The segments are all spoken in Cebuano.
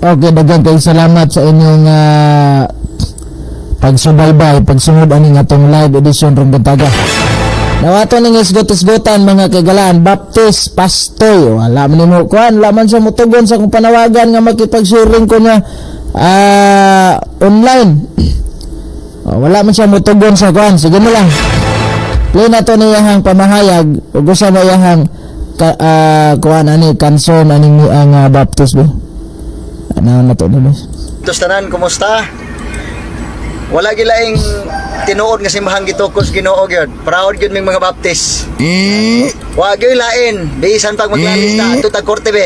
Okay, daghang kay salamat sa inyong pagsubaybay, pagsunod ani nga atong live edition rong buntaga. Nawato ning isgot-isgotan, mga kaigalaan, Baptist Pastoy. Wala man nimo kuan, wala man siya motugon sa akong panawagan nga makipag-sharing ko niya online. Oh, wala man siya motugon sa kuan. Sige mo lang. Play na to niyahang pamahayag ug usa mo iyahang kuan ani concern ani ang Baptist ba. Ano na to ni ba? Tos tanan, kumusta? Wala gilaing tinuod nga simbahang gitukod sa Ginoo gyud. Proud gyud ming mga Baptist. Wa gyud lain, bisan pag maglalis na adto tag korte be.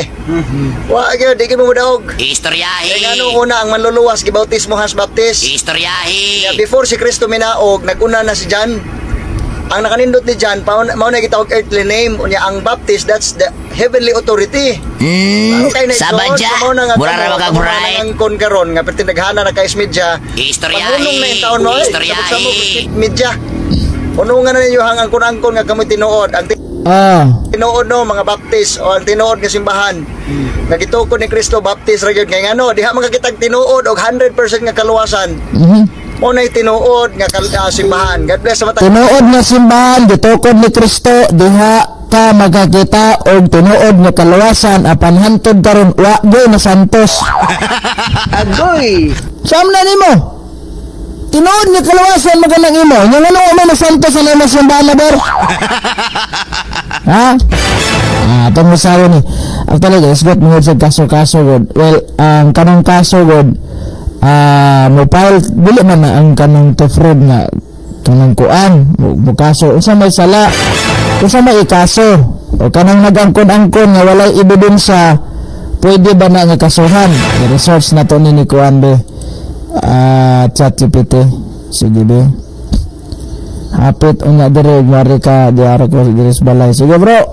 Wa gyud, di gyud mo modaog. Kay Istoryahe. ngano una ang manluluwas gibautismo has Baptist. Istoryahe. Kaya before si Kristo minaog, naguna na si John. Ang nakanindot ni John, mao na gitawag earthly name. Unya ang Baptist, that's the heavenly authority. Kay na Sabadya. Mao na nga Mura ra kamo, ka kamo bright. nangangkon karon nga perti naghana na kay media. Istoryahe. Pagulong na yung taon mo, eh. Istoryahe. Sabog-sabog media. Unungan na ninyo hang angkon-angkon nga kamo tinuod. Ang tinuod no mga Baptist o ang tinuod nga simbahan. Nga gitukod ni Kristo, Baptist ra gyud, kay ngano diha man kakitag tinuod og 100% nga kaluwasan. Mao nay tinuod nga simbahan. God bless sa matag. Tinuod nga simbahan gitukod ni Kristo, diha ka magkakita og tinuod nga kaluwasan, apan hantod karon wa gyud na santos. Agoy. Saan na nimo? Tinuod nga kaluwasan maganang imo. Nya ngano wa man nasantos sa imo simbahan na ber? Ha? Atong musawo ni. Actually guys, got mo sa kaso-kaso god. Well, ang kanang kaso god, mo file dili man na ang kanang to fraud nga kanang kuan mo kaso unsa may sala, unsa may ikaso o kanang nagangkon-angkon nga walay ebidensya, pwede ba na nga kasuhan? I-research na to ni kuan be, ChatGPT. Sige be, hapit unya dire mari ka diara ko diri sa balay. Sige bro.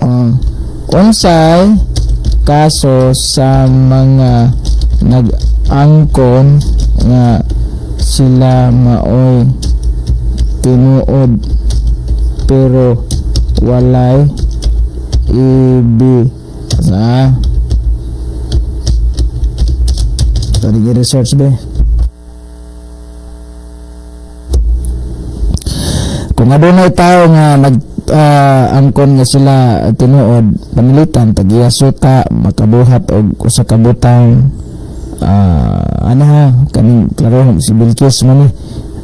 Unsay kaso sa mga nag-angkon nga sila maoy tinuod pero walay ibi sa? Tadi research be. Kung adunay tao nga nag angkon nga sila tinuod, panilitan tagiya suta, makabuhat og usa ka butang, ano ha, kaning klaro si Bilkis man ni,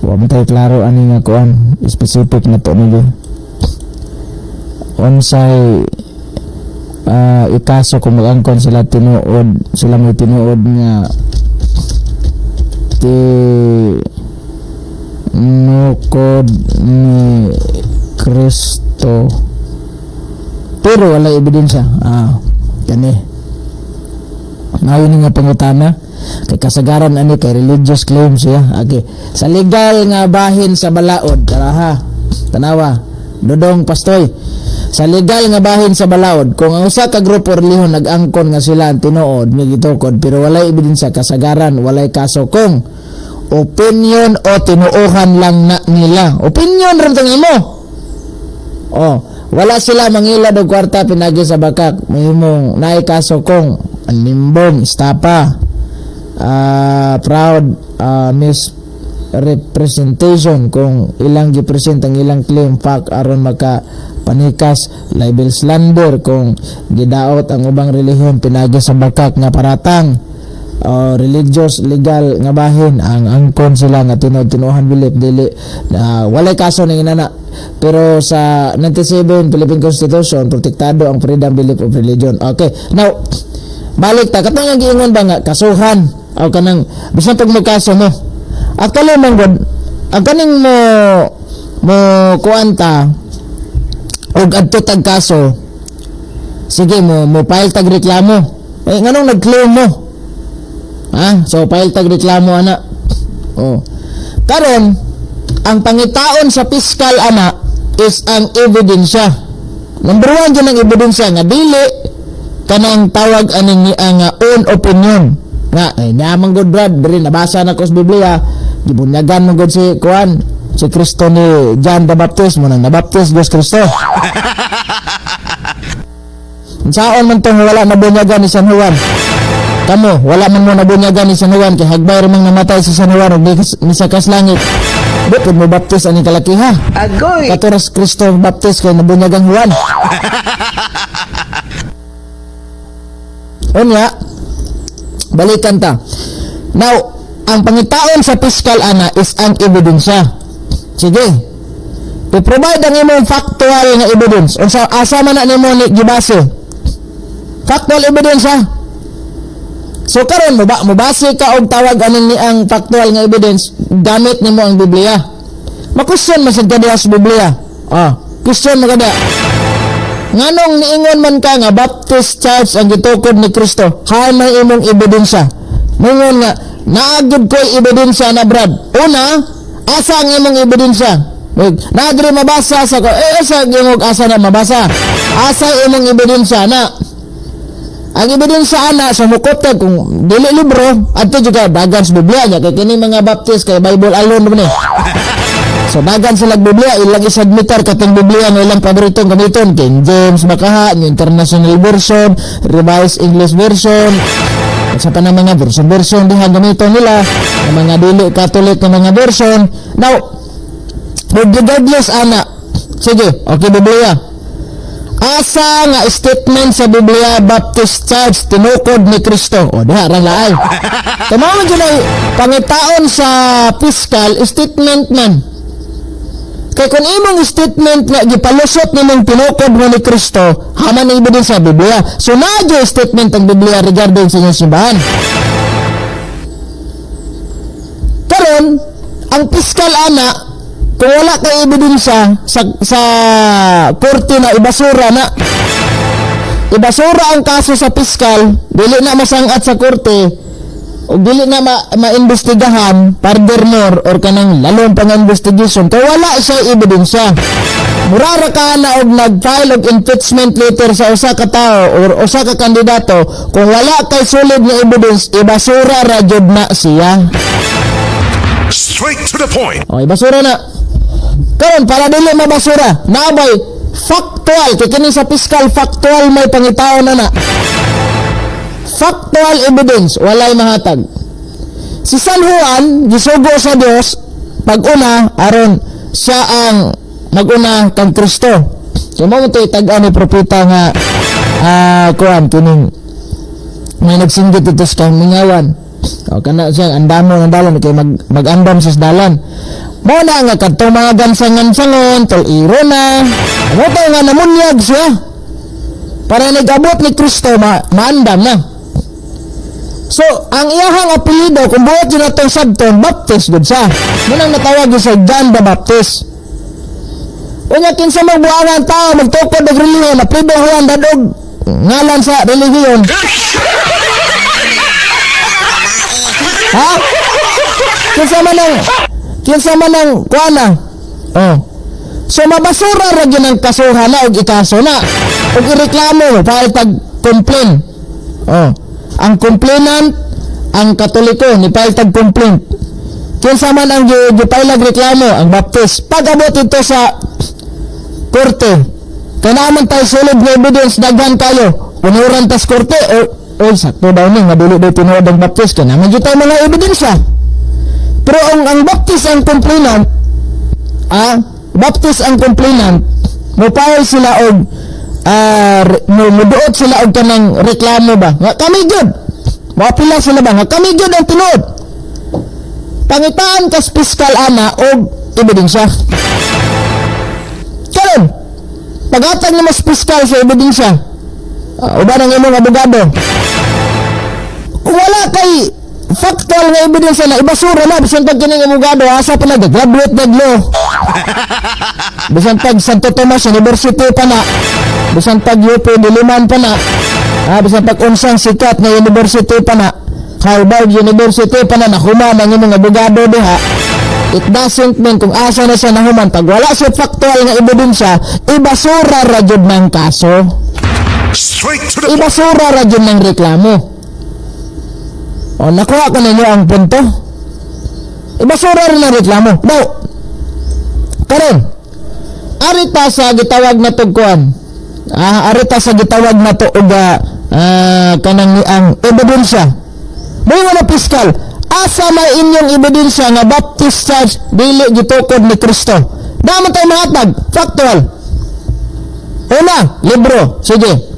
wa man tayo klaro ani nga kuan specific na to ni unsay ikaso kung mag-angkon sila tinuod, sila may tinuod nga ti nukod ni Kristo pero wala ebidensya. Kani ngayon nga pangutana kay kasagaran ani kay religious claims siya. Okay, sa legal nga bahin sa balaod, tara ha, tanawa Dodong Pastoy, sa legal nga bahin sa balaod, kung ang usa ka grupo relihiyon nag-angkon nga sila ang tinuod nga gitukod pero walay ebidensya, kasagaran walay kaso kung opinion o tinuohan lang na nila. Opinion rin tong imo. Oh, wala sila mangilad og kwarta pinagi sa bakak. Mahimong naay kaso kung limbong, estapa, proud, misrepresentation kung ilang gipresent ang ilang claim fact aron maka panikas, libel, slander kung gidaot ang ubang relihiyon pinagi sa bakak nga paratang, o religious legal nga bahin, ang angkon sila nga tinuod-tinuohan belief, dili na walay kaso ning inana. Pero sa 97 Philippine Constitution, protektado ang freedom belief of religion. Okay, now balik ta katong ang giingon ba nga kasuhan o kanang bisan pag magkaso mo. Actually man god, ang kaning mo mo kuan ta og adto tag kaso, sige mo mo file tag reklamo, eh nganong nag-claim mo ha? So file tag reklamo ana. Oh, karon ang pangitaon sa piskal ana is ang ebidensya. Number one dyan ang ebidensya nga dili kanang tawag aning ni ang own opinion nga ay nyaman good brad, diri nabasa na ko sa Biblia, gibunyagan mo gud si kuan, si Kristo ni John the Baptist mo nang nabaptist Diyos Kristo. Unsaon man tong wala nabunyagan ni San Juan? Kamo, wala man mo nabunyagan ni San Juan kay hagbay ra mang namatay sa San Juan ug di misaka sa langit. Di pud mo baptist ani kalakiha. Agoy! Katuras Kristo Baptist kay nabunyagang Juan. Unya, balikan ta. Now, ang pangitaon sa piskal ana is ang ebidensya. Sige. I-provide ang imong factual nga evidence. Unsa, asa man na nimo ni gibase? Factual evidence, ha. So karon mo ba mobase ka og tawag aning ni ang factual nga evidence, gamit nimo ang Biblia. Ma-question man sad ka diha sa Biblia. Ah, question mo ka diha. Nganong niingon man ka nga Baptist Church ang gitukod ni Kristo? Hay may imong ebidensya. Mingon nga naa gyud ko'y ebidensya na, Brad. Una, asa ang imong ebidensya? Wait, naa diri mabasa sa ko. Eh, asa imong, asa na mabasa? Asa imong ebidensya na? Ang ebidensya ana sa mukot ka, kung dili libro, adto jud ka dagan sa Biblia nya kay kini mga Baptist kay Bible alone man eh. So dagan sila Biblia, ilang isubmitar katong Biblia nga ilang paboritong gamiton, King James makaha, New International Version, Revised English Version, sa pa na mga version version diha gamiton nila, ang mga dili Catholic nga mga version. Now, regardless ana, sige, okay, Biblia. Asa nga statement sa Biblia Baptist Church tinukod ni Kristo? O diha rang laay. Tamawan dyan ay pangitaon sa piskal, statement man. Kay kung imong statement nga gipalusot nimong tinukod mo ni Kristo, haman ang ebidensya sa Biblia. So naa gyud statement ang Biblia regarding sa inyong simbahan. Karon, ang piskal ana, kung wala kay ebidensya sa korte na ibasura na. Ibasura ang kaso sa piskal, dili na masangat sa korte, o dili na maimbestigahan furthermore or kanang lalong pang investigation kay wala siya ebidensya. Murara ka na og nag-file og impeachment letter sa usa ka tawo or usa ka kandidato, kung wala kay solid nga evidence, ibasura ra jud na siya. Straight to the point. O, ibasura na. Karon, para dili mabasura, naabay factual kay kini sa piskal, factual may pangitaon na na. Factual evidence, walay mahatag. Si San Juan gisugo sa Dios pag-una aron siya ang maguna kang Kristo. So mo to itag-an ni propeta nga kuan kining may nagsinggit dito sa kamingawan. O kana siya andamo ng dalan kay mag-andam sa dalan. Mo na nga kadtong mga gansangan-sangon tol iro na. Mo to nga namunyag siya. Para nag-abot ni Kristo maandam na. So, ang iyahang apelyido, kung buot yun atong sabton, Baptist gud siya. Munang natawag yun sa John the Baptist. Unya, kinsa magbuangan tao, magtukod og relihiyon, apelyido Juan, dadog ngalan sa relihiyon. Ha? Kinsa man ang kuana? Oh. So mabasura ra gyud ang kasuhan na og ikaso na. Og ireklamo, file tag complaint. Oh. Ang complainant, ang Katoliko, ni file tag complaint. Kinsa man ang gi-file reklamo, ang Baptist. Pag-abot ito sa korte, kailangan tayo solid na evidence, daghan kayo. Unuran tas korte, o oy, sakto daw ni, nga dili daw tinuod ang Baptist, kaya naman tayo mga ebidensya. Pero ang Baptist ang complainant, Baptist ang complainant, mo-file sila og muduot sila og kanang reklamo ba? Nga kami gyud. Moapila sila ba? Nga kami gyud ang tinuod. Pangitaan kas piskal ana og ebidensya. Karon, pagatag nimo sa piskal sa ebidensya, uban ang imong abogado. Kung wala kay factual nga ebidensya na, ibasura na, bisan pag kining abogado, asa pa nag-graduate nag law. Bisan pag Santo Tomas University pa na, bisan pag UP Diliman pa na, bisan pag unsang sikat nga university pa na, Harvard University pa na, nahuman ang imong abogado diha. It doesn't mean kung asa na siya nahuman, pag wala siya factual nga ebidensya, ibasura ra jud ng kaso. Straight to the point. Ibasura ra jud ng reklamo. O, nakuha ko ninyo ang punto. Ibasura rin ang reklamo. Now, karon, arita sa gitawag na tugkuan. Arita sa gitawag na to og Kanang ang ebidensya. Moingon na piskal, asa may inyong ebidensya nga Baptist Church dili gitukod ni Kristo? Naa man tay mahatag, factual. Una, libro. Sige.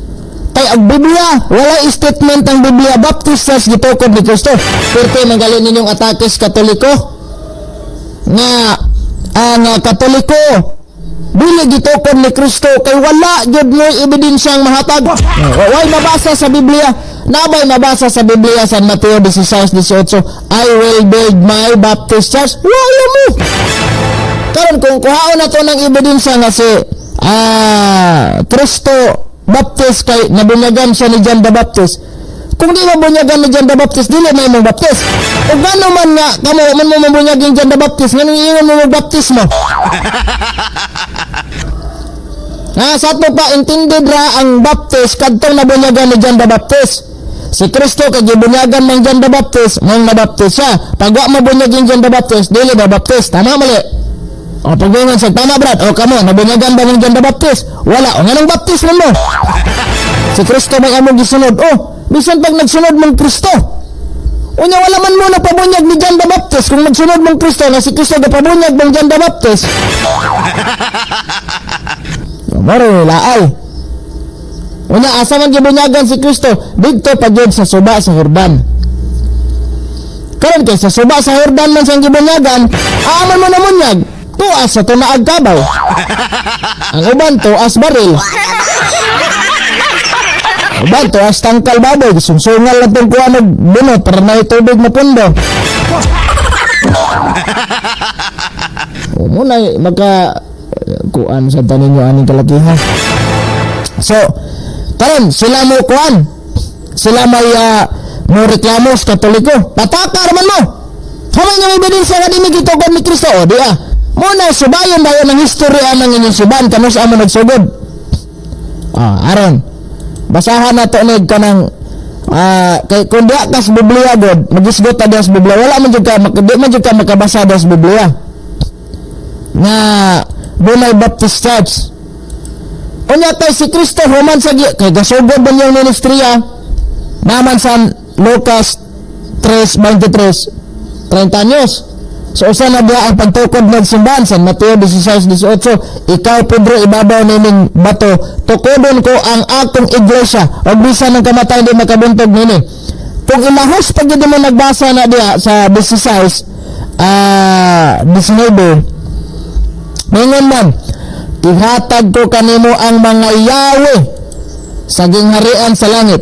Kay ang Biblia, wala statement ang Biblia, Baptist Church gitukod ni Kristo. Perti man gali ninyong atakes Katoliko nga ang Katoliko dili gitukod ni Kristo kay wala gyud mo'y ebidensyang mahatag. Way mabasa sa Biblia. Naa bay mabasa sa Biblia, San Mateo 16:18, "I will build my Baptist Church"? Wala mo. Karon kung kuhaon na to ng ebidensya nga si Kristo Baptist kay nabunyagan siya ni John the Baptist. Kung di mabunyagan ni John the Baptist, dili may mong Baptist. O gano man nga kamo man mo mabunyag yung John the Baptist, nganong ingon mo mo Baptist mo? Ha, sa ato pa intended ra ang Baptist kadtong nabunyagan ni John the Baptist. Si Kristo kay gibunyagan man John the Baptist, mong nabaptist siya. Pag wa mabunyag yung John the Baptist, dili ba Baptist? Tama, mali? O pag sa tama, Brad, o kamo, nabunyagan ba ng John the Baptist? Wala. O nganong Baptist man mo? Si Kristo may among gisunod. Oh, bisan pag nagsunod mong Kristo. Unya wala man mo napabunyag ni John the Baptist. Kung nagsunod mong Kristo, na si Kristo gapabunyag mong John the Baptist. Moro laay. Unya asa man gibunyagan si Kristo? Didto pa gyud sa suba sa Jordan. Karon kay sa suba sa Jordan man siyang gibunyagan, aaman mo namunyag, tuas sa tunaag kabaw. Ang uban tuas baril. Uban tuas tangkal baboy, sungsungal lang tong kuha og bunot para na tubig mapundo. O muna maka kuan sa tanin nyo aning kalakihan. So, karon sila mo kuan. Sila may mo reklamo sa Katoliko. Pataka raman mo. Hamay nga ebidensya nga dili gitukod ni Kristo. O di ah. Muna subayon dayon ang istorya ng inyong suban kanus amo nagsugod. Ah, aron. Basahan nato ni kanang kay kung diha ka sa Biblia god, magisgot ta diha sa Biblia. Wala man jud ka di man jud ka makabasa diha sa Biblia nga dunay Baptist Church. Unya kay si Kristo human sa kay gasugod man yung ministriya naman sa Lucas 3:23, 30 anyos. So usa na diha ang pagtukod ng simbahan, San Mateo 16:18, "Ikaw Pedro, ibabaw nining bato tukodon ko ang akong iglesia ug bisan ang kamatayon di makabuntog nini." Kung ilahos pag gyud mo nagbasa na diha sa 16 19, mingon man, "Ihatag ko kanimo ang mga yawe sa gingharian sa langit.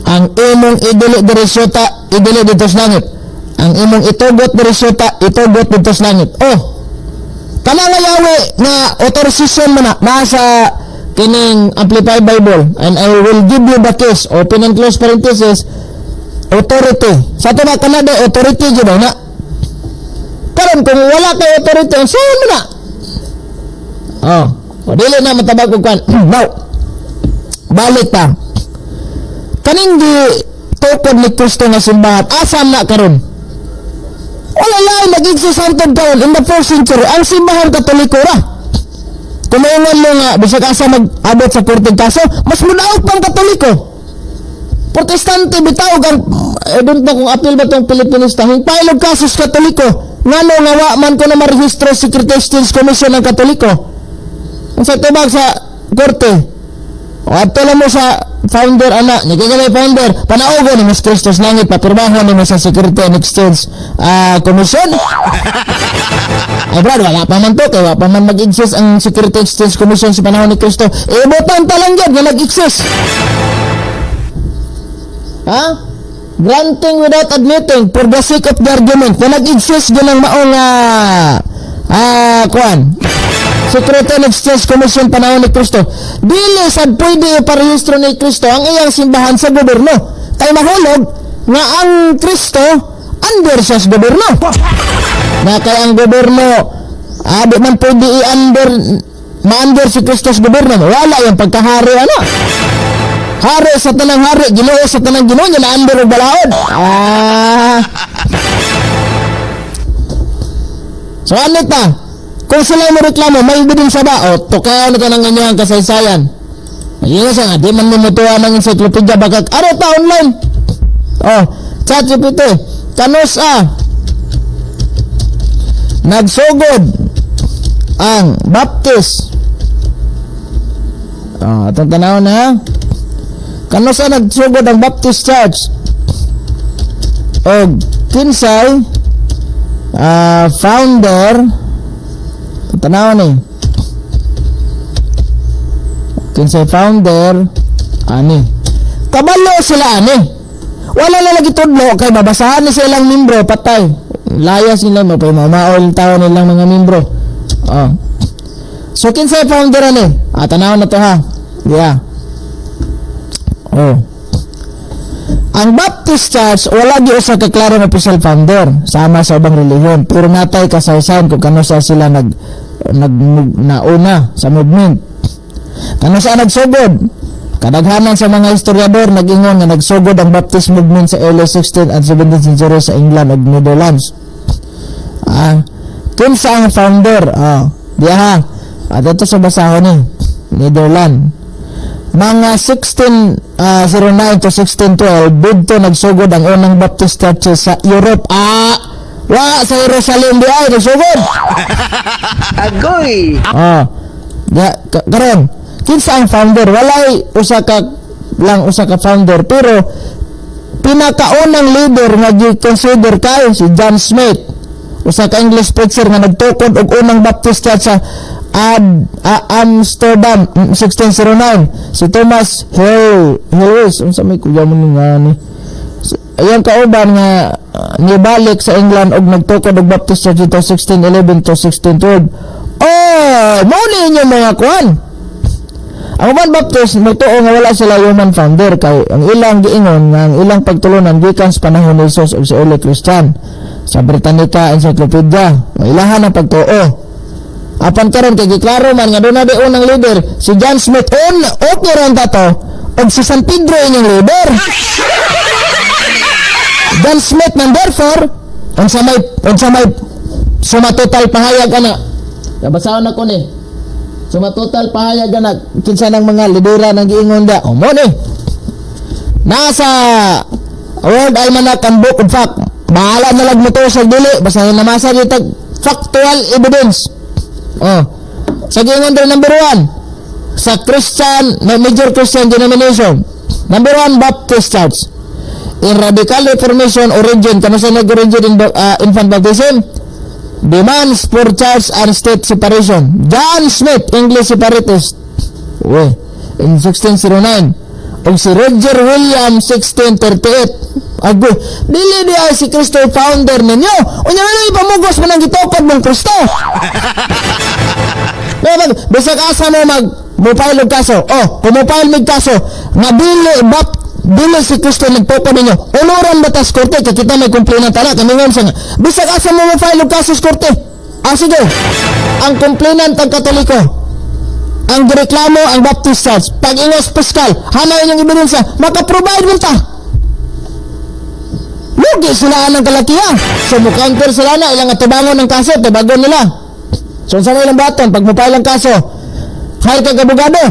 Ang imong idili diri sa yuta, idili didto sa langit. Ang imong itugot diri sa yuta, itugot didto sa langit." Oh, kana nga yawe nga authorization mo na nasa kining Amplified Bible, "And I will give you the keys," open and close parenthesis, authority. Sa ato na kana de authority jud na. Karon kung wala kay authority, ang saan mo na? Oh, o dili na matabag og kwan. Now, balik pa. Kaning gi tukod ni Kristo nga simbahan, asa na karon? Wala lain nag-exist hantod karon in the first century ang Simbahan Katoliko ra. Kung maingon mo nga bisag asa mag-abot sa korte kaso, mas mudaot pang Katoliko. Protestante bitaw ang don't know kung appeal ba tong Pilipinista, hing-file og kaso sa Katoliko. Ngano nga wa man ko na marehistro sa Security Exchange Commission ng Katoliko? Ang sa tubag sa korte, o adto lang mo sa founder ana, ni kay may founder, panaogo ni Mas Kristo sa langit, papirmahan ni mo sa Security and Exchange Commission. Ay brad, wala pa man to, kay wa pa man mag-exist ang Security Exchange Commission sa panahon ni Kristo. Eh, butan ta lang yun nga nag-exist. Ha? Granting without admitting for the sake of the argument na nag-exist yun ang maong kuan Security and Exchange Commission panahon ni Kristo. Dili sad pwede iparehistro ni Kristo ang iyang simbahan sa gobyerno. Kay mahulog nga ang Kristo under siya sa gobyerno. Na kay ang gobyerno di man pwede i-under ma-under si Kristo sa gobyerno. Wala yung pagkahari ano. Hari sa tanang hari, Ginoo sa tanang Ginoo, niya na-under og balaod. Ah. So ano ta? Kung sila mo reklamo, may ebidensya ba? O, tukaw na ka ng inyong kasaysayan. Nag-ingon siya nga, di man mo mutuwa ng encyclopedia bakak. Ano ta online? Oh, ChatGPT, kanus-a nagsugod ang Baptist? Oh, atong tanaw na. Kanus-a nagsugod ang Baptist Church? Og kinsay founder? Tanaw ni. Kinsay founder ani? Kabalo sila ani. Wala na lagi tudlo kay babasahan ni sa ilang membro, patay. Layas nila mo pay mamaol tao nilang mga membro. Oh. So kinsay founder ani? Ah, tanaw na to ha. Yeah. Oh. Ang Baptist Church wala gyud usa ka klarong official founder sama sa ubang relihiyon, pero natay kasaysayan kung kanus-a sila nag nag nauna sa movement. Kanus-a nagsugod? Kadaghanan sa mga historiador nag-ingon nga nagsugod ang Baptist movement sa early 16th and 17th century sa England ug Netherlands. Ah, kinsa ang founder? Ah, diha. At ito sa basahon ni Netherlands. Mga 1609 to 1612, didto nagsugod ang unang Baptist churches sa Europe. Ah, wa sa Jerusalem di ay nagsugod. Agoy! Ah. Ya, karon, kinsa ang founder? Walay usa ka lang usa ka founder, pero pinakaunang leader nga gi-consider kay si John Smith. Usa ka English preacher nga nagtukod og unang Baptist church sa Amsterdam 1609. Si Thomas Hill Helwys, unsa may kuya mo ni nga ni? Ayang kauban nga nibalik sa England og nagtukod og Baptist church dito 1611 to 1612. Oh, mao ni inyo mga kuan. Ang uban Baptist motuo nga wala sila human founder kay ang ilang giingon nga ang ilang pagtulunan gikan sa panahon ni Jesus ug sa early Christian. Sa Britannica Encyclopedia, ilahan ang pagtuo. Apan karon kay giklaro man nga doon na di unang leader si John Smith, on okay ron ta to, og si San Pedro inyong leader. John Smith man, therefore unsa may suma total pahayag ana. Nabasahon ako ni. Suma total pahayag ana kinsa nang mga lidera nang giingon da. O mo ni. Nasa World Almanac and Book of Fact. Bahala na lang mo to sa dili basta namasa dito factual evidence. Oh. Sa giingon diri, number 1 sa Christian, major Christian denomination. Number 1, Baptist Church. In Radical Reformation origin, kano sa nag-origin in infant baptism? Demands for church and state separation. John Smith, English separatist. Uy, in 1609. Og si Roger Williams, 1638. Agoy, dili di ay si Kristo founder ninyo. Unya nga ipamugos man ang gitukod mong Kristo. No, mag, bisag asa mo mag mo-file og kaso. Oh, kung mo-file mig kaso, nga dili bap dili si Kristo nagtukod ninyo. Unuran ba tas korte kay kita may complainant ana kamingon sa nga. Bisag asa mo mo-file og kaso sa korte. Ah, sige. Ang complainant ang Katoliko. Ang gireklamo ang Baptist Church. Pag ingos piskal, hanay inyong ebidensya, maka-provide mo ta. Lugi sila ang kalakihan. So mo-counter sila na ilang atubangon ng kaso, tubagon nila. So unsa may ilang baton pag mo-file ang kaso? Hire kag abogado.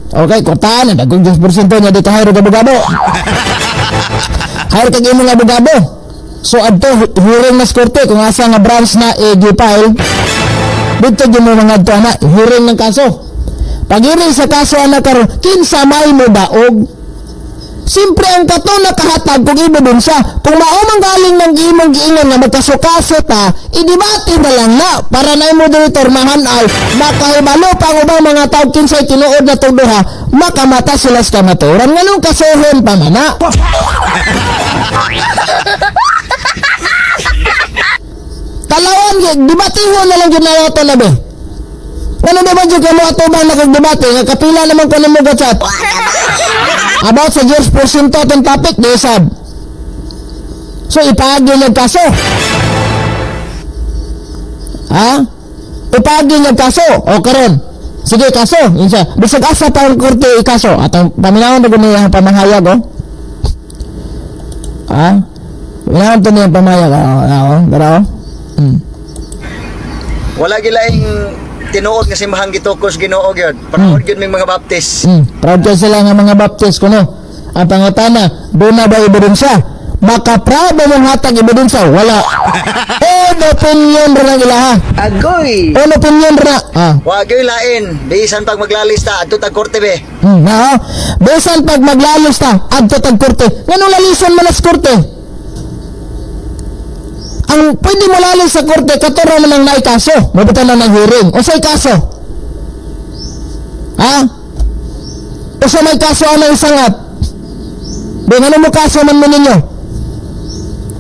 Okay, kwartaan, dagong 10% niya dito hire og abogado. Hire kag imong abogado. So adto hearing na sa korte kung asa nga branch na i-file. Dito gyud mo mga adto ana, hearing ng kaso. Pag hearing sa kaso ana karon, kinsa may mo daog? Siyempre ang kato nakahatag kung ebidensya. Kung mao man galing ng imong giingon nga magkaso-kaso ta, idebate na lang na para na moderator mahanay, makahibalo pa ang ubang mga tao kinsay tinuod na tong duha, makamata sila sa kamatuoran. Nganong kasuhon pa man na? Talawan, debatihon na lang gyud na ato na be. Ano ba jud kamo atubang nakagdebate nga kapila naman ko nimo chat? About sa George porsyento atong topic di sab. So ipaagi niya kaso. Ha? Ipaagi niya kaso. O karon. Sige kaso, insa. Bisag asa pa ang korte ikaso. Atong paminawon na gud niya ang pamahayag oh. Ha? Paminawon to niya ang pamahayag. Oh, oh, dara oh. Wala gilaing Tinuod nga simbahang gitukos Ginoo gyud. Proud gyud ming mga Baptist. Proud kay sila nga mga Baptist kuno. Ang pangutana, duna ba ebidensya? Baka proud ba mong hatag ebidensya? Wala. Own opinion ra lang ilaha. Agoy. Own opinion ra. Ah. Wa gyud lain, bisan pag maglalista adto tag korte be. Na, oh. Bisan pag maglalos ta, adto tag korte. Nganong lalison man sa korte? Ang pwede mo lalis sa korte, katuro man ang naikaso. Mabutan na ng hearing. Unsay kaso? Ha? Usa may kaso ang isangat? Di ngano mo kaso man mo ninyo?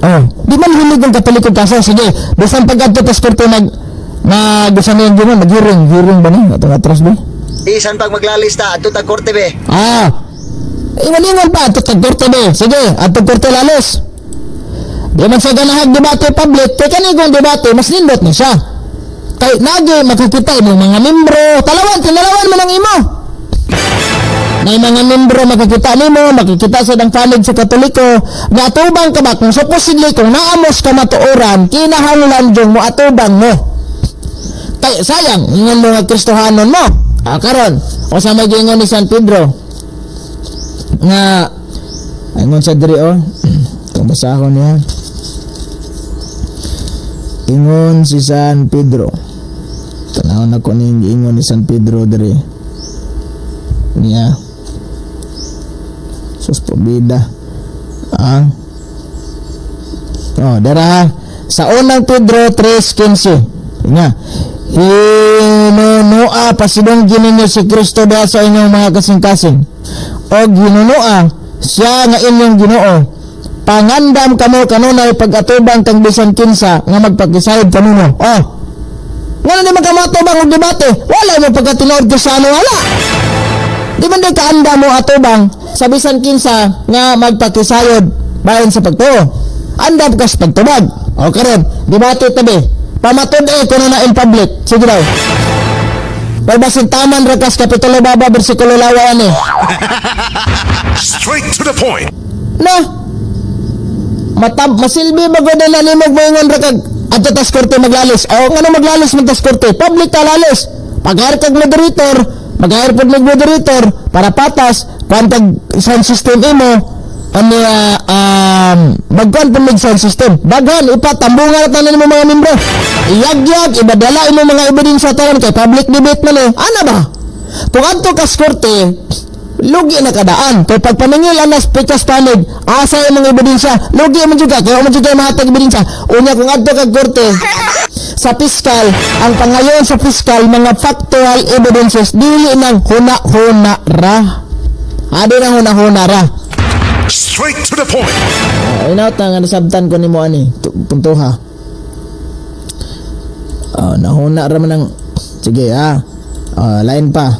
Oh, di man hilig ang Katoliko kaso. Sige, bisan pag adto tas korte nag nag usa na yung gano'n, nag-hearing, hearing ba ni? Atong atras ba? Bisan pag maglalista adto tag korte be. Ah. Ingon-ingon pa adto tag korte be. Sige, adto korte lalos. Di man siya ganahag debate public, kay kani kung debate mas nindot na siya. Kay nagi makikita imong mga membro, talawan, tinalawan man ang imo. May mga membro makikita nimo, makikita sa dang panig sa Katoliko, nga atubang ka ba kung supposedly kung naamos ka matuoran, kinahanglan jung mo atubang mo. Kay sayang, ingon mo nga Kristohanon mo. Ah, karon, o sa may giingon ni San Pedro nga ingon sa diri oh, kung basahon niya. Ingon si San Pedro. Tanawon ako ning giingon ni San Pedro diri. Niya. Sus pobida. Ah. Oh, dara sa Unang Pedro 3:15. Nga. Hinunua pasidunggi ninyo si Kristo diha sa inyong mga kasing-kasing. Og hinunua siya nga inyong Ginoo. Pangandam kamo kanunay pag-atubang kang bisan kinsa nga magpakisayod kanuno. Oh. Ngano di man ka moatubang og debate? Wala mo pagkatinuod ko sa ano wala. Di man di kaanda mo atubang sa bisan kinsa nga magpakisayod bahin sa pagtuo. Andam ka sa pagtubag. O karon, debate tabi. Pamatud-e kuno na in public. Sige daw. Pero basin taman ra kas kapitulo baba bersikulo lawa ani. Straight to the point. Na. Matab masilbi ba gud na nimo moingon ra kag adto tas korte maglalis. O ngano maglalis man tas korte? Public ta lalis. Pag-hire kag moderator, mag-hire pod mig moderator para patas kuan tag sound system imo ano magkuan pod mig sound system. Daghan ipatambungan na tanan nimo mga membro. Iyagyag ibadala imo mga ebidensya tanan kay public debate man eh. Ana ba? Kung adto kas korte, lugi na kadaan. Kay pagpaningil anas pikas panig, asa imong ebidensya, lugi man jud ka, kay man jud kay mahatag ebidensya. Unya kung adto kag korte, sa piskal, ang pangayon sa piskal, mga factual evidences, dili nang huna-huna ra. Adi nang huna-huna ra. Straight to the point. Inaot na nga nasabtan ko nimo ani, puntoha. Oh, nahuna ra man ang sige ah. Oh, line pa.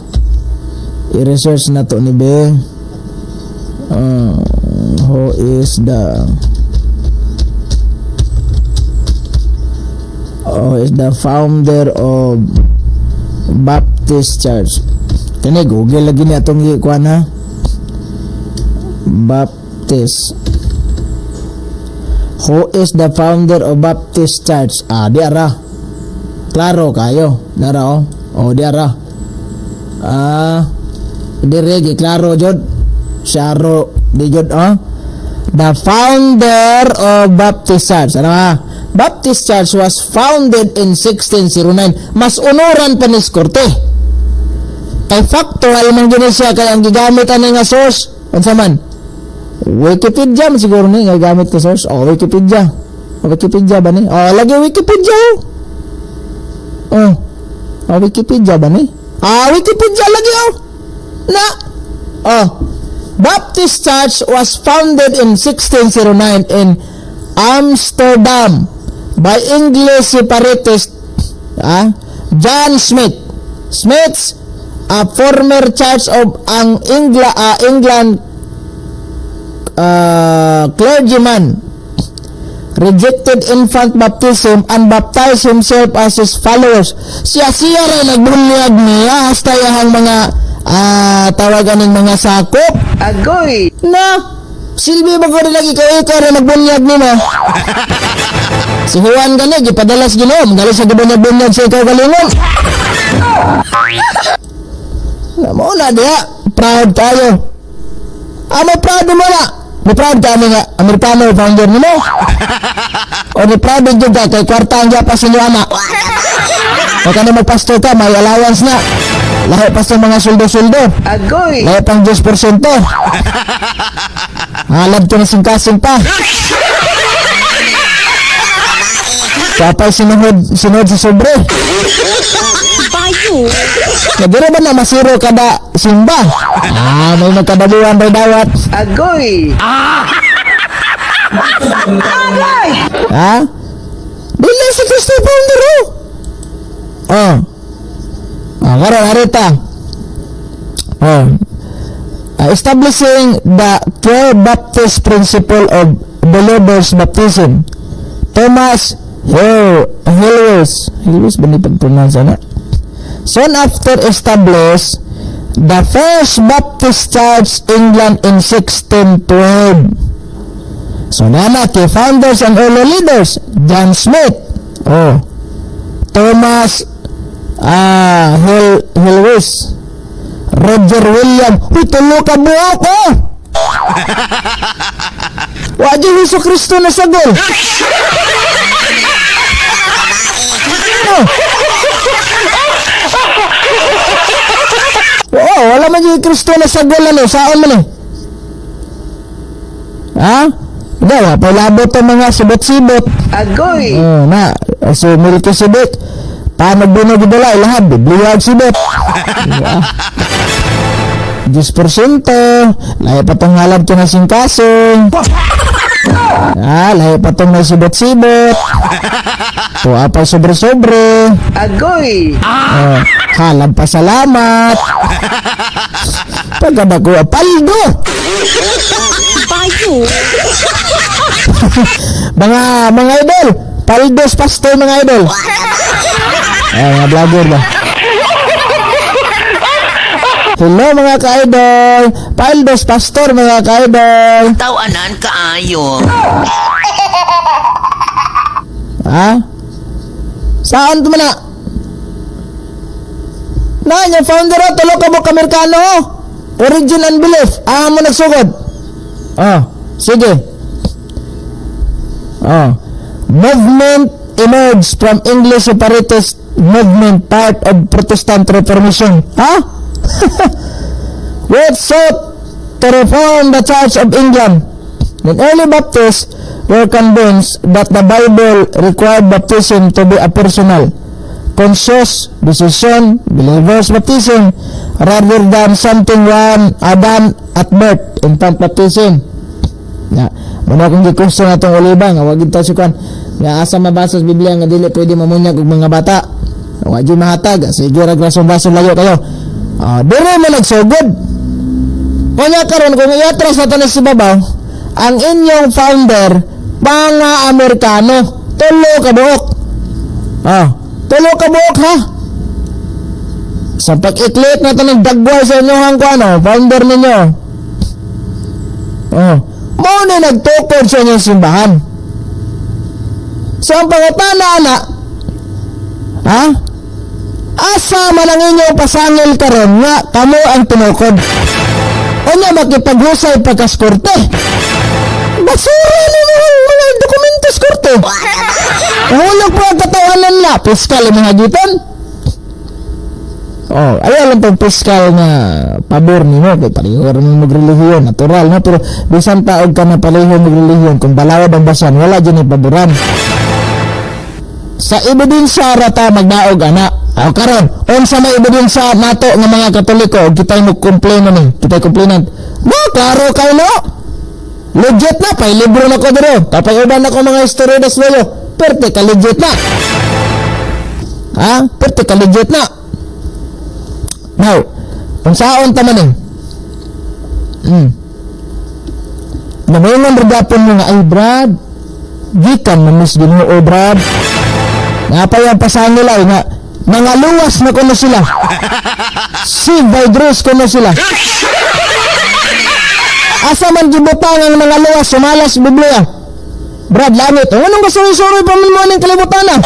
I-research na to ni B. Who is the founder of Baptist Church? Kani Google lagi ni atong gikuan ha. Baptist. Who is the founder of Baptist Church? Ah, di ara. Klaro kayo. Dara oh. Oh, di ara. Ah, dire gi klaro jud. Syaro di jud oh. The founder of Baptist Church. Ano ba? Baptist Church was founded in 1609. Mas unuran pa ni Korte. Kay factual man gini siya kay ang gigamit ani nga source. Unsa man? Wikipedia man siguro ni nga gamit ka source. Oh, Wikipedia. Oh, Wikipedia ba ni? Oh, lagi Wikipedia. Oh. Oh. Oh, Wikipedia ba ni? Ah, Wikipedia lagi oh. Na. Oh. Baptist Church was founded in 1609 in Amsterdam by English separatist John Smith. Smith's a former Church of ang England clergyman rejected infant baptism and baptized himself as his followers. Siya siya rin nagbunyag niya hasta iyahang mga tawag aning mga sakop. Agoy! Na Silbi ba ko rin lagi ikaw ikaw rin nagbunyag nimo? Si Juan gani gipadala sa Ginoo, gali sa gibunyag-bunyag sa ikaw galingon. Mo na diha, proud tayo. Ah, may proud mo na. May proud kami nga, Amerikano founder nimo. O ni proud din ka kay kwarta ang pa sa inyo ama. O kani magpasto ka, may allowance na. Lahi pa sa mga sweldo-sweldo. Agoy! Lahi pang 10%. Halad ko na singkasing pa. Kapay sinuhod, sinuhod sa sobre. Bayo. Nagiro ba na masiro kada simba? Ah, may magkadabuan rin dawat. Agoy! Ha? Dili si Kristo founder oh. Oh. Ah, karon arita. Oh. Establishing the clear Baptist principle of believers baptism. Thomas Helwys. Helwys ba ni pag-pronounce ana? Soon after established the first Baptist Church England in 1612. So nana kay founders and early leaders, John Smith, oh, Thomas Helwys, Roger William, uy, tulo ka buok, oh! Wa jud Hesus Kristo na sagol. Oh. Oo, wala man yung Kristo na sagol ano, saan man eh? Ha? Hindi, wa pa labot ang mga sibot-sibot. Agoy! Oh, na, so Melchizedek, paano bunog dala ilahad, Biblia og sibot. Diba? 10%, lahi pa tong halad ko na singkasing. Ah, lahi pa tong may sibot-sibot. Tuwa pa sobre-sobre. Agoy! Oh, halad pa salamat. Pagkadako, paldo! Bayo. Mga idol, paldos pastor mga idol. Ay, mga vlogger ba? Hello mga ka-idol! Paldos pastor mga ka-idol! Tawanan kaayo. Ha? Saan to man na? Na, yung founder oh, tulo ka mo Amerikano oh. Origin and belief. Ah, mo nagsugod. Oh, sige. Oh. Movement emerged from English separatist movement, part of Protestant Reformation. Ha? Which sought to reform the Church of England. The early Baptists were convinced that the Bible required baptism to be a personal, conscious decision, believer's baptism, rather than something one done at birth, infant baptism. Ya, muna akong gikusto na itong oliba, nga wag ta sukan, nga asa mabasa sa Biblia nga dili pwede mamunyag og mga bata. Wa jud mahatag, sige ra grason bason layo kayo. Ah, dire mo nagsugod. Kanya karon kung iatras na to ni si babaw, ang inyong founder mga Amerikano, tulo ka buok. Ah, tulo ka buok ha. Sa pag-iklit na ito ng dagway sa inyong kuano, founder ninyo. Oh, mao ni nagtukod sa inyong simbahan. So ang pangutana ana, ha? Asa man ang inyong pasangil karon nga kamo ang tinukod? Unya makipaghusay pagkas korte. Basura na mo ang mga dokumentos korte. Hulog po ang katawanan na. Piskal ang mga gitan. Oh, ayaw lang tong piskal nga pabor nimo kay pareho ra man magrelihiyon, natural na, pero bisan pa og ka na pareho magrelihiyon, kung balawad ang basan, wala jud ni paboran. Sa ebidensya ra ta magdaog ana. Aw karon, unsa may ebidensya nato nga mga Katoliko og kitay mo complain ni, kitay complainant. Mo klaro kay no. Legit na pay libro na ko diri. Kapay uban na ko mga istorya das loyo. Perte ka legit na. Ha? Perte ka legit na. Now, unsaon ta man eh? Namingon ra gapon mo nga, ay Brad, gikan man mis Ginoo Brad. Nga pa yung pasangil ay nga, nangaluwas na kuno sila. Si by grace kuno sila. Asa man gibutang ang mga luwas sumala sa Biblia? Brad, langit. O anong kasuroy-suroy pa man mo ning kalibutan ah?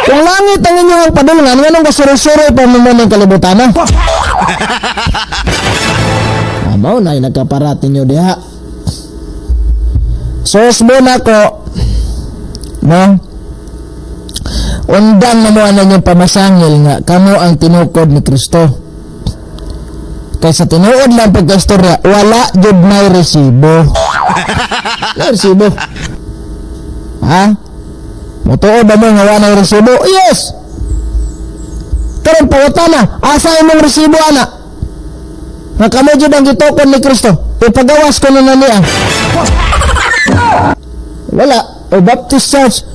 Kung langit ang inyong padulngan, nganong kasuroy-suroy pa man mo ning kalibutan ah? Mao na nagkaparat ninyo diha. So, usbon ako, no? Undang na mo ang inyong pamasangil nga kamo ang tinukod ni Kristo. Kaysa tinuod lang pagka-istorya, wala jud may resibo. May resibo. Ha? Mutuo ba mo nga wala may resibo? Yes! Karon pangutana na, asa imong resibo ana? Nga kamo jud ang gitukod ni Kristo. Ipagawas ko na niya. Wala. O Baptist Church.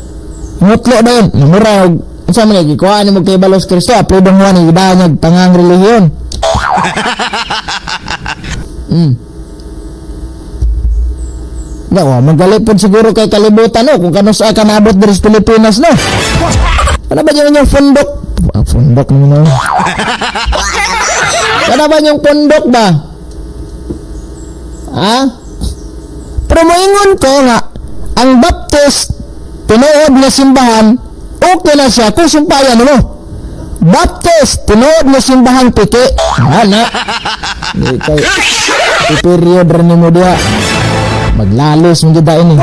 Ngutlo na yun. Namura. Unsa man gikuhaan nimo kay balos Kristo, aplodong Juan gidanyag tangang relihiyon. Nawa, magalit po siguro kay kalibutan no kung kano sa kanabot diri sa Pilipinas no. Ano ba yung inyong fundok? Ah, fundok naman no. Ano ba yung pundok ba? Ha? Pero moingon ko nga, ang Baptist, tinuod na simbahan, okay na siya kung sumpayan mo. Baptist, tinuod na simbahan piki. Ana. Di kay, period rin mo diha. Maglalos mo gyud ini.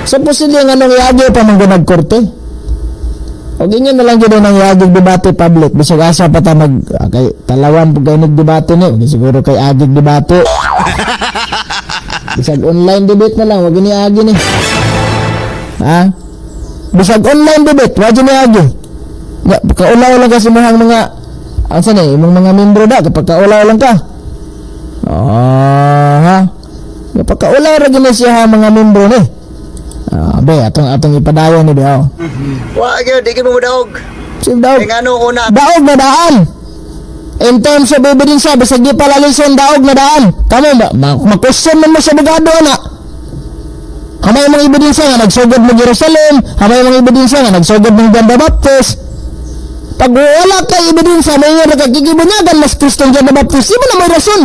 So posible nga nung iagi pa man gunag korte. O ganyan na lang gyud ang iagi debate public. Bisag asa pa ta mag kay talawan pug kay nagdebate ni, og siguro kay agig debate. Bisag online debate na lang, wag ni agi ni. Ha? Bisag online debate, wa jud ni agi. Ya, kaulaw lang kasi imong mga asa ni imong mga membro da kapag kaulaw lang ka. Ah, ha? Kapag kaulaw ra gyud ni siya ha, mga membro ni. Ah, be, atong atong ipadayon ni be. Oh. Wa gyud, di gyud mo daog. Sim daog. Kay ngano una Daog na daan. In terms of evidence, bisag di pala lison, daog na daan. Kamo, ma-question man mo sa abogado, ana. Hamay mga ebidensya nga nagsugod mo Jerusalem, hamay mga ebidensya nga nagsugod mo John the Baptist. Pag wala kay ebidensya, may nga nagkikibunyagan mas Kristong John the Baptist, di mo na may rason.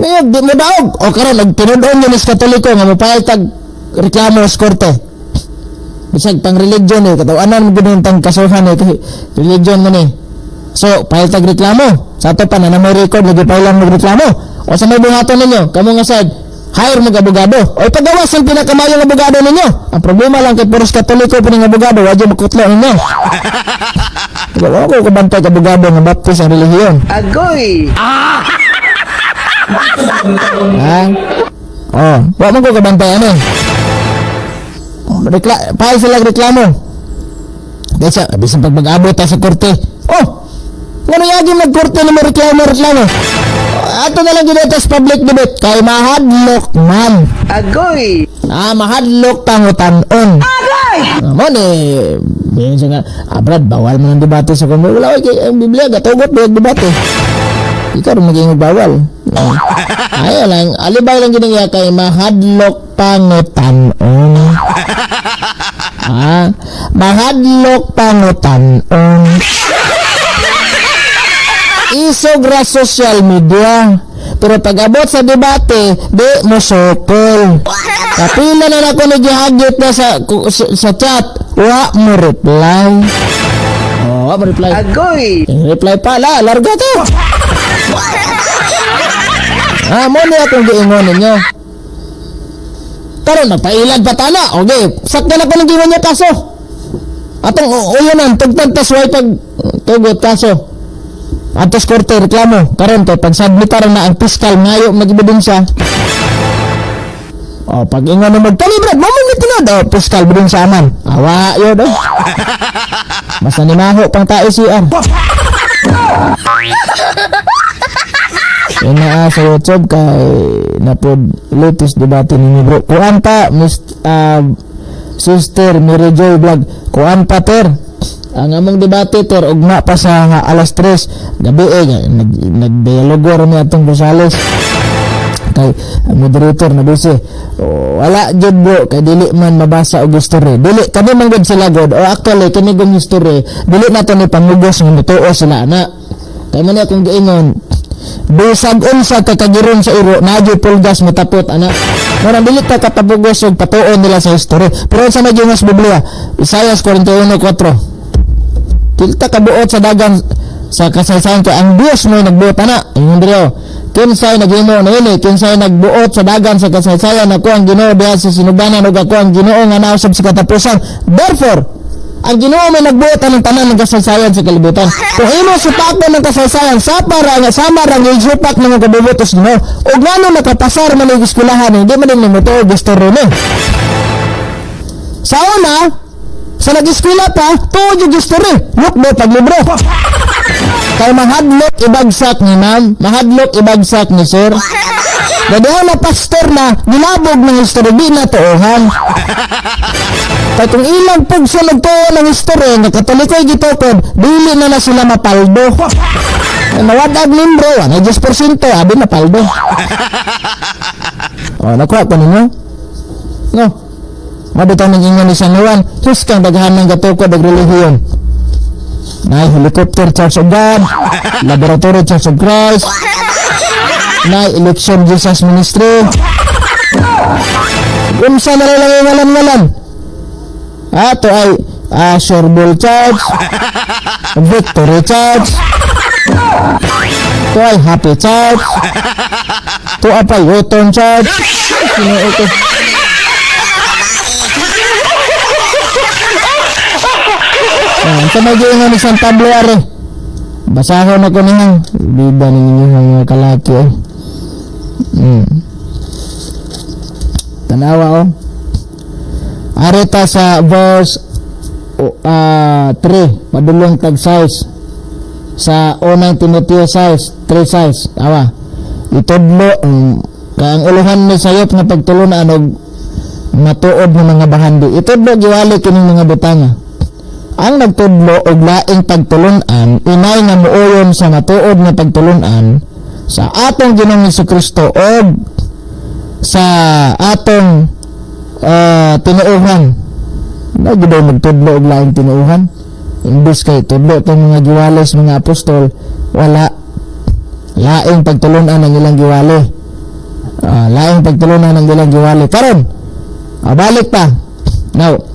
Ngayon, di mo daog. O karon nagtinud-on yun is Katoliko nga mapayag tag reklamo sa korte. Bisag pang religion eh, katawanan mo gud tang kasuhan eh, kasi religion man eh. So, payag tag reklamo. Sa ato pa na may record, lagi pa lang magreklamo. O sa may buhaton ninyo, kamo nga sad, hire mag abogado. O ipagawas ang pinakamayong abogado ninyo. Ang problema lang kay puros Katoliko pa ning abogado, wa jud makutlo ninyo. Wala ko kabantay ka abogado nga Baptist ang relihiyon. Agoy. Ha? Oh, wa man ko kabantay ano. File sila reklamo. Kaysa, bisan pag mag-abot ta sa korte. Oh! Ngano yagi magkorte na mo reklamo, reklamo? Ato na lang gid sa public debate kay mahadlok man. Agoy. Ah, mahadlok pangutan-on. Agay! Ah, mo ni bihin siya nga, ah, Brad, bawal man ang debate sa kongreso. Wala, kay ang Biblia, gatugot ba yung debate? Ikaw rin maging bawal. Ah. Ayaw lang, alibay lang gini nga kay mahadlok pangutan-on. Ah, mahadlok pangutan-on. Isog ra social media. Pero pag abot sa debate, di mo sukol. Kapila na nako nagihagit na sa chat, wa mo reply. Oh, wa mo reply. Agoy. Eh, reply pala, larga to. Ah, mo ni akong giingon ninyo. Karon nagpailad pa tana. Okay, sakto na ko nang giingon niya kaso. Atong uyonan tugtad tas way pag tugot kaso. Atos korte reklamo karon kay pag submitar na ang piskal ngayo mag-ebidensya. Oh, pag ingon mo magpalibrad, mo mo tinod. Oh, piskal ebidensya man. Awa yo do. Basta nimaho pang tae CR. Yun na sa YouTube kay napod latest debate ninyo bro. Kuan pa Miss Sister Mary Joy Vlog. Kuan pa ter. Ang among debate ter ugma pa sa nga alas 3 gabi eh nagdialogo ra mi atong Rosales. Kay ang moderator na busy. O, wala jud, bro, kay dili man mabasa og history. Dili kani man gud sila god o actually kini gong history dili na to ni pangugos nga mutuo sila na. Kay man akong giingon, bisag unsa ka kagiron sa iro, naa pulgas motapot ana. Murang dili ta katapugos og patuon nila sa history. Pero sa medyo mas Biblia, Isaiah 41:4. Dili ta kabuot sa dagan sa kasaysayan kay ang Dios mo nagbuot ana. Ingon diri oh. Kinsay naghimo niini, kinsay nagbuot sa dagan sa kasaysayan? Ako ang Ginoo diha sa sinubanan ug ako ang Ginoo nga nausab sa katapusan. Therefore, ang Ginoo may nagbuot anang tanan ng kasaysayan sa kalibutan. Kung imo supakon ng kasaysayan, sa para nga sama ra nga isupak ng kabubutos Ginoo. Ug ngano nakapasar man ang eskwelahan, hindi man din mo gusto ni. Sa una, sa nag-eskwela pa, tuod yung history. Look mo paglibro. Kay mahadlok ibagsak ni ma'am, mahadlok ibagsak ni sir. Gadiha na pastor na, gilabog ng history, di na tuohan. Kay kung ilang pugso nagtuo ng history, nga Katoliko'y gitukod, dili na na sila mapaldo. Ay, mawadag libro, 10%, abi mapaldo. O, nakuha pa ninyo? No. Mabitaw ng ingon ni San Juan, huskang daghan ng gatukod og relihiyon. Nay Helicopter Church of God, Laboratory Church of Christ, nay Election Jesus Ministry. Unsa na lang ang ngalan-ngalan? Ah, to ay Shorbol Church, Victory Church, to ay Happy Church, to apay Uton Church. Sino ito? Ah, sa may giingon ni San Pablo are. Basahon ako niya. Bida ninyo ang mga kalaki eh. Tanawa oh. Arita sa verse 3, padulong tag size sa unang Timoteo size, 3 size. Awa. Itudlo kay ang uluhan ni sayop nga pagtulunan og matuod nga mga bahandi. Itudlo giwali kining mga butanga. Ang nagtudlo og laing pagtulunan inay nga muoyon sa matuod nga pagtulunan sa atong Ginoong Kristo og sa atong tinuohan. Na gid magtudlo og laing tinuohan. Imbes kay tudlo tong mga giwales mga apostol, wala, laing pagtulunan ang ilang giwali. Laing pagtulunan ang ilang giwali. Karon, balik pa. Now,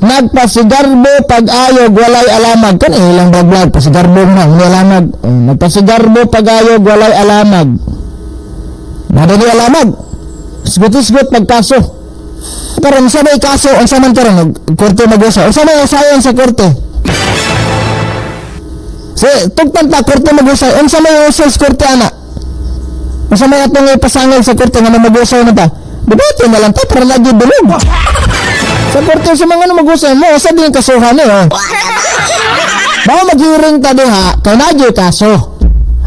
nagpasigarbo pag-ayog walay alamag. Kan ilang vlog pasigarbo na walay alamag. Oh, nagpasigarbo pag-ayog walay alamag. Nada ni alamag. Isgot-isgot pagkaso. Karon sa may kaso, unsa man karon korte mag-usa? Unsa may usayon sa korte? Si tugtan ta korte mag-usay, unsa may usay sa korte ana? Unsa may atong ipasangil sa korte nga mag-usay na ta? Debate na lang ta para lagi dulog. Sa korte sa mga ano mag-usay mo, usa din kasuhan eh. Oh. Bawo mag-hearing ta diha, kay naa gyud kaso.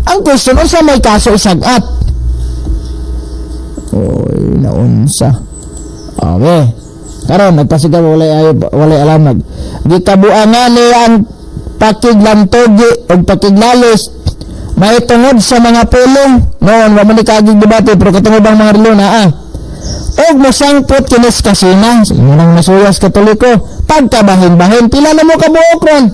Ang question, unsa may kaso isagat? Oy, naunsa. Okay. Karon nagpasigaw walay ayo walay alamag. Gikabuangan niya ang pakiglantogi og pakiglalis mahitungod sa mga pulong noon wa man ni kaagig debate pero katungod ang mga relo naa og mosangpot kinis kasina sa inyo nang nasuyas Katoliko pagkabahin-bahin. Pila na mo kabuok ron?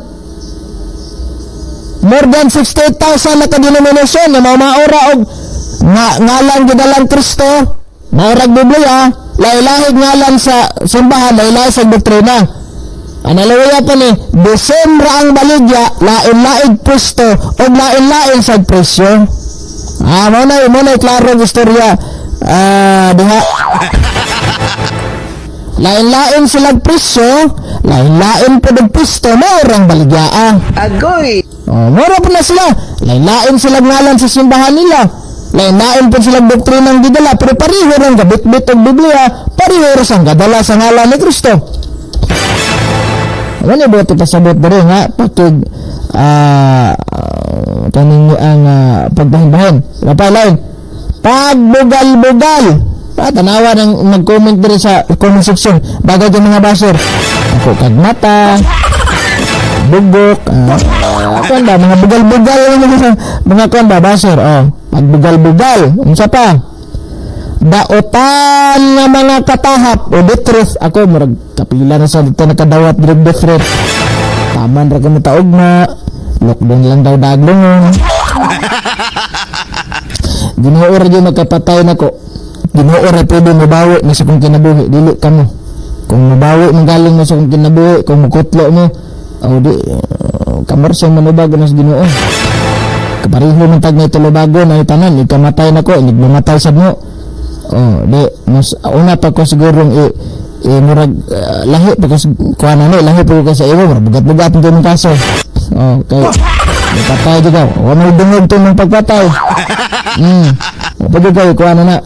More than 68,000 na ka-denomination nga maura og nga, ngalan gidalang Kristo, maurag Biblia, lahi-lahig ngalan sa simbahan, lahi-lahi sa doktrina. Analoya pa ni Desembre ang baligya, lain-lain pwesto o lain-lain sa presyo. Ah, mo na klaro ang istorya. Ah, diha. Lain-lain silang presyo, lain-lain po ng pwesto, maurang baligya. Agoy! Oh, mura po na sila. Lain-lain silang ngalan sa simbahan nila. Lain-lain po silang doktrinang gidala, pero pareho ng gabit-bit og Biblia, pareho ra sang gadala sa ngalan ni Kristo. Ano ni buot ipasabot diri nga pakig kaning ang pagbahin-bahin. Napalain. Pagbugal-bugal. Pa tanawa ng mag-comment diri sa comment section. Bagay yung mga basher. Ako kag mata, bugok, kuan ba, mga bugal-bugal, mga kuan ba, basher, oh. Pagbugal-bugal, unsa pa? Daotan nga mga katahap o the truth. Ako murag kapila na sa dito nakadawat diri the truth. Taman ra kamo taugma. Lockdown lang daw daglongon. Ginoo ra gyud magkapatay nako. Ginoo ra pwede mobawi ni sa kong kinabuhi, dili kamo. Kung mobawi man galing mo sa kong kinabuhi, kung mukutlo mo, o di kamarso manubago na sa Ginoo. Kapareho man tag na tulubago na tanan, ikamatay nako, inig mamatay sad mo. Oh, di mas una pa ko sigurong i murag lahi pa ko kuan na ni, lahi pa ko sa imo, murag bugat-bugat ang imong kaso. Oh, kay patay jud ka. Wa may dungog to mong pagpatay. Wa pa jud kayo kuan na na.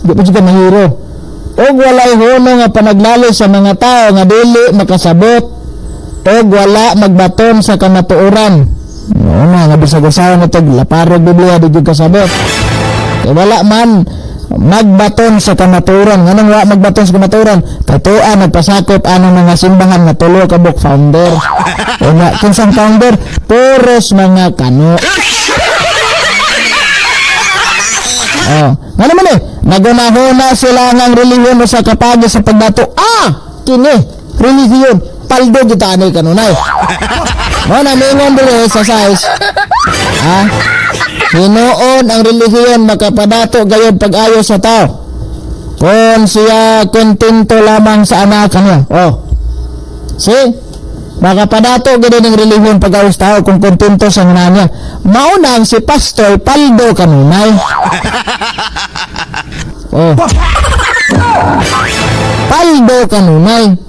Di pa jud ka mahiro. Og walay huno nga panaglalo sa mga tao nga dili makasabot og wala magbaton sa kamatuoran. Oo na, nga bisag usaha na to, laparog Biblia, di jud kasabot. Kay wala man magbaton sa kamatuoran. Nganong wa magbaton sa kamatuoran? Kay tuwa nagpasakop anang mga simbahan nga tulo ka buok founder. O nga, kinsang founder? Puros mga kano. Oh, nga naman eh, nagunahuna sila ng relihiyon sa kapagi sa pagdato. Ah, kini, relihiyon, paldo kita ani kanunay. Mo na mingon diri sa size. Ha? Hinuon ang relihiyon makapadato gayod pag-ayo sa tao. Kung siya kontento lamang sa anak niya. Oh. See? Makapadato gayod ng relihiyon pag-ayo sa tao kung kontento sa anak niya. Maunang si Pastor Paldo kanunay. Oh. Paldo kanunay.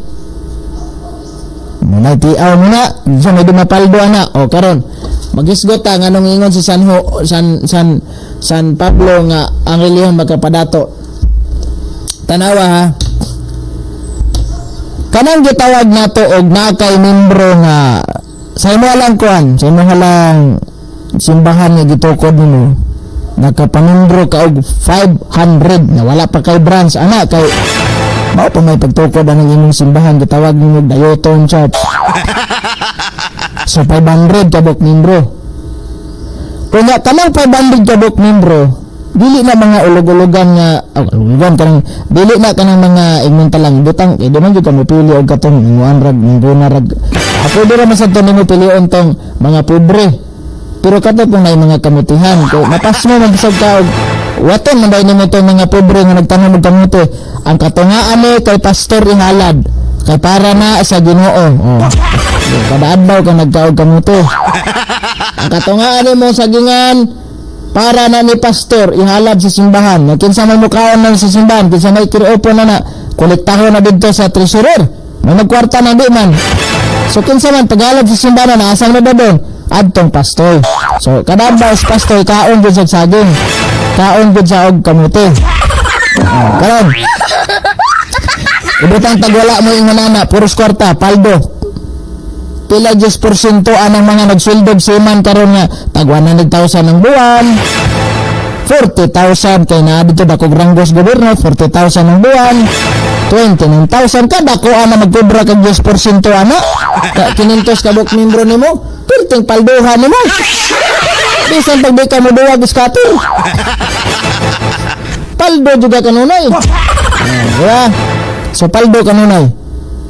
Munay tiaw mo na, sa may dumapaldo ana. O karon, magisgot ta nganong ingon si San Ho, San San San Pablo nga ang relihiyon magkapadato. Tanawa ha. Kanang gitawag nato og nakay membro nga sa imo lang kuan, sa imo lang simbahan nga gitukod nimo, nakapamembro ka og 500 na wala pa kay branch ana, kay mao pa may pagtukod anang imong simbahan, gitawag nimo Dayoton Church. So 500 ka buok membro. Kunya kanang 500 ka buok membro, dili na mga ulog-ulogan nga, oh, ulogan kanang dili na kanang mga ingon talang butang kay di man jud ka mopili og katong inguan rag mingguna rag. Ako di ra man sad to nimo pilion tong mga pobre. Pero kato kung may mga kamutihan, kay mapasmo magsag ka og waton man dahil nimo tong mga pobre nga nagtanom og kamote. Ang katungaan ni kay pastor ihalad kay para na sa Ginoo. Oh. Kada adlaw ka nagkaog kamote. Ang katungaan nimo sagingan para na ni pastor ihalad sa simbahan. Nga kinsa may mukaon nang sa simbahan, kinsa may kiriopo na na, kolektahon na didto sa treasurer. May magkwarta na di man. So kinsa man paghalad sa simbahan na asang na ba doon? Adtong pastor. So kada adlaw si pastor kaon gud sa saging. Kaon gud sa og kamote. Oh, karon. Ibutang tagwala mo ingon ana, puros kwarta, paldo. Pila diyos porsyento anang mga nagsweldo siman karon nga tag 100,000 ang buwan, 40,000 kay naa dito dakog ranggos gobyerno, 40,000 ang buwan, 29,000 ka dako ana magkobra kag 10% ana ka 500 ka buok membro nimo, perting palduhan nimo bisan pag di ka mo duwag scatter, paldo juga kanunay. Ah, diba? So paldo kanunay.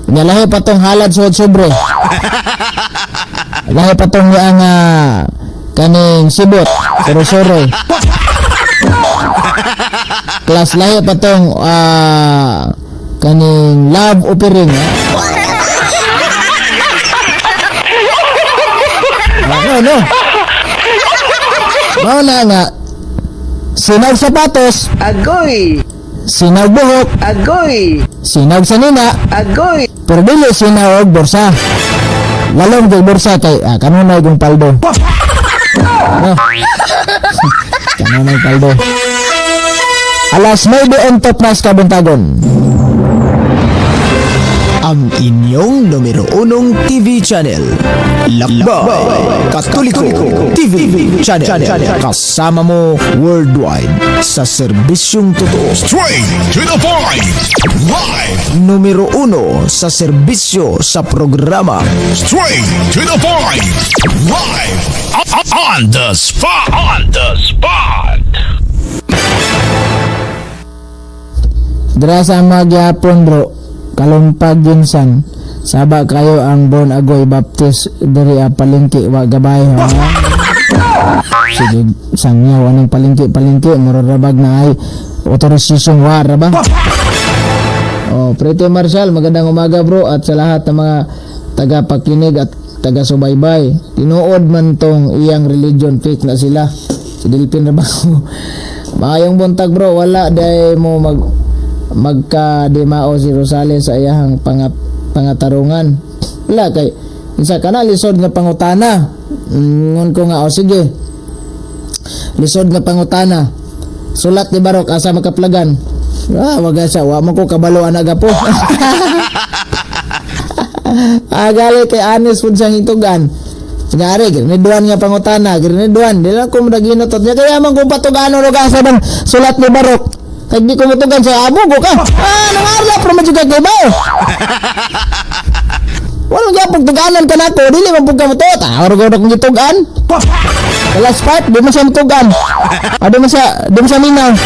Nya lahi pa tong halad suod sobre. Lahi pa tong ang kaning sibot, suro-suro. Plus lahi pa tong kaning love offering. Ah, no, no. Mao na nga sinag sapatos, Agoy! Sinag buhok, Agoy! Sinag sa nina, Agoy! Pero dili sinag borsa. Lalong kay borsa kay kanunay kong paldo. No. Kanunay paldo. Alas 9 on top na sa kabuntagon. Ang inyong numero unong TV channel. Lakbay Katoliko TV Channel. Kasama mo worldwide sa serbisyong totoo. Straight to the point. Live. Numero uno sa serbisyo sa programa. Straight to the point. Live. On the spot. On the spot. Dira sa magyapon, bro. Kalumpag ginsan. Saba kayo ang Born Agoy Baptist diri a palengke wa gabay ha. Sige, sangyaw anong palengke palengke mura rabag na ay authorization wa ra ba? Oh, Prete Marshall, magandang umaga, bro, at sa lahat ng mga tagapakinig at taga-subaybay. Tinuod man tong iyang religion, fake na sila. Si Delphin ra ba ko? Maayong buntag, bro, wala day mo magka dimao si Rosales sa iyahang pangatarungan. Wala kay isa kana lisod nga pangutana. Ngon ko nga, o sige. Lisod nga pangutana. Sulat ni Barok asa makaplagan. Ah, waga siya, wa man ko kabalo ana gapo. Ah, gali kay anes pud siyang hitugan. Kunyari, griniduan nga pangutana, griniduan, di lang ko madaginot niya. Kaya man kung patugano ro ka sa bang sulat ni Barok. Kay di ko mutugan sa amo ko ka. Ah, nangarla pero medyo kay ba? Wala gyapon tuganan ka nako, dili man pud ka mutuot. Ah, oro ko kung gitugan. The last part, di mo siya mutugan. Ah, di mo siya minaw.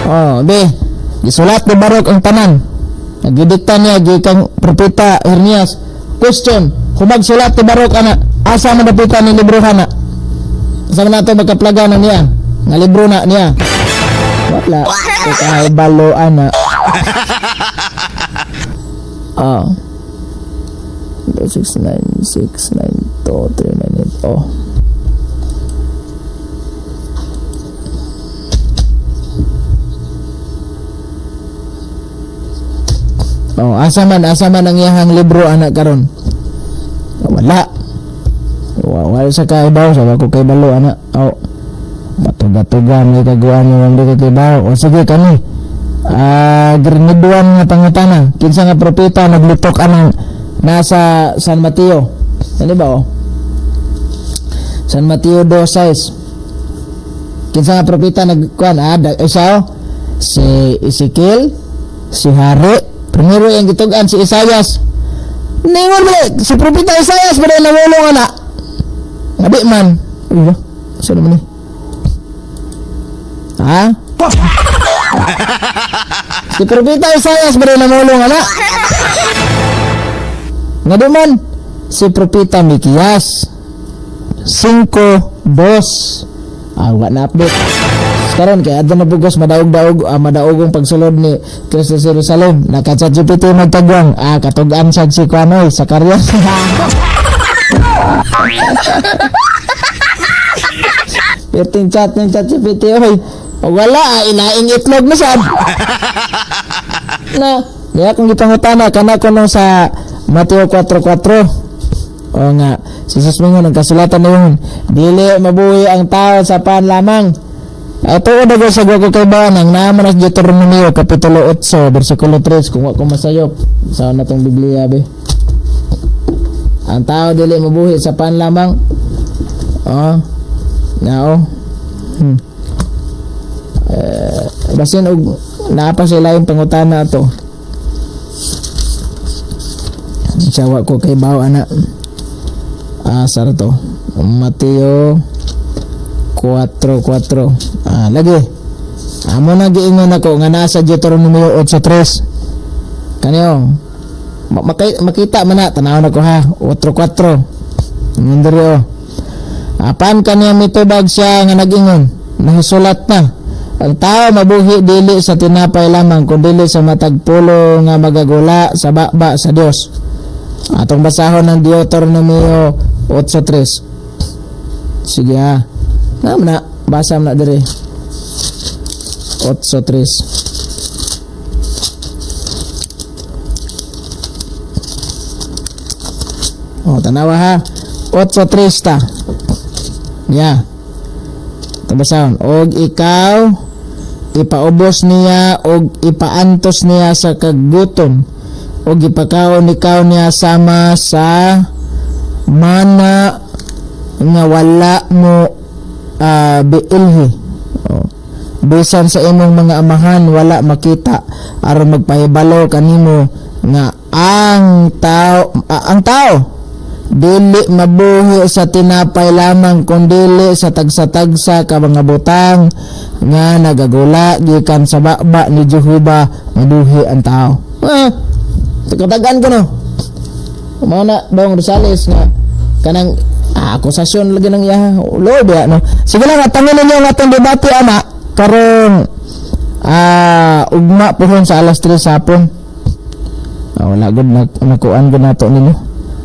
Oh, be. Gisulat ni Barok ang tanan. Nagidikta niya gikan propeta Jeremias. Question, kung magsulat ni Barok ana, asa man dapita ni libro ana? Asa man nato magkaplaga na niya? Nga libro na niya. Wala. Kay balo ana. Oh. 6 9 6 9 2 3 9 8. Oh. Oh, asa man ang iyahang libro ana karon? Wala. Wala sa kaibaw, sa ko kay balo ana. Oh. Matuga-tuga may kaguan mo di kay kaibaw. O sige kani. Ah, griniduan nga pangutana. Kinsa nga propeta naglitok anang nasa San Mateo? Ano ba oh? San Mateo 2:6. Kinsa nga propeta nagkuan ah, isa oh? Si Ezekiel, si Hari, primero yung gitugan si Isayas. Ningon ba si propeta Isayas ba namulong ana? Ngabi man. Uy, saan naman ni? Ha? Si propeta Isayas ba namulong ana? Ngabi man. Si propeta Mikiyas. 5:2. Ah, wa na update. Karon kay adto na bugos madaog-daog madaogong pagsulod ni Kristo sa Jerusalem. Naka ChatGPT magtagwang. Ah, katug-an sad si Kuanoy sa karya. Perting chat ng ChatGPT oy. Wala ah, ilaing itlog na sad. Na, niya kung gipangutana kana kuno sa Mateo 4:4. O nga, si Jesus mingon ang kasulatan na yun. Dili mabuhi ang tao sa pan lamang. Ay, tuod ako sa ko kay ba nang naaman na sa Deuteronomio kapitulo 8 bersikulo 3 kung wa ko masayop sa na tong Biblia be. Ang tao dili mabuhi sa pan lamang. Oh. Nao. Basin og naa pa sila yung pangutana to. Sawa ko kay baw ana. Ah, sara to. Mateo 4:4. Ah, lagi. Amo na giingon ako nga nasa Deuteronomio 8:3. Kaniyo. Makita man na tan-awon ako ha. 8:4. Ingon diri oh. Apan kaniya mitubag siya nga nag-ingon, nahisulat na. Ang tao mabuhi dili sa tinapay lamang kun dili sa matag pulo nga magagula sa baba sa Dios. Atong basahon ng Deuteronomio 8:3. Sige ha. Naam na, basa na diri. 8:3. Oh, tanawa ha. 8:3 ta. Ya. Tabasahon. Og ikaw ipaubos niya og ipaantos niya sa kagutom. O gipakaon ikaw niya sama sa mana nga wala mo biilhi. Oh. Bisan sa imong mga amahan wala makita, aron magpahibalo kanimo nga ang tao dili mabuhi sa tinapay lamang, kundili sa tagsa-tagsa ka mga butang nga nagagula gikan sa baba ni Jehova mabuhi ang tao. Ah, katagan ko no. Mao na, Dong Rosales, nga kanang akusasyon lagi ng iya lo biya no. Sige lang, atangin ninyo ang atong debate ana karong ugma pohon sa alas 3 sa hapon. Wala gud na nakuan gud nato ninyo.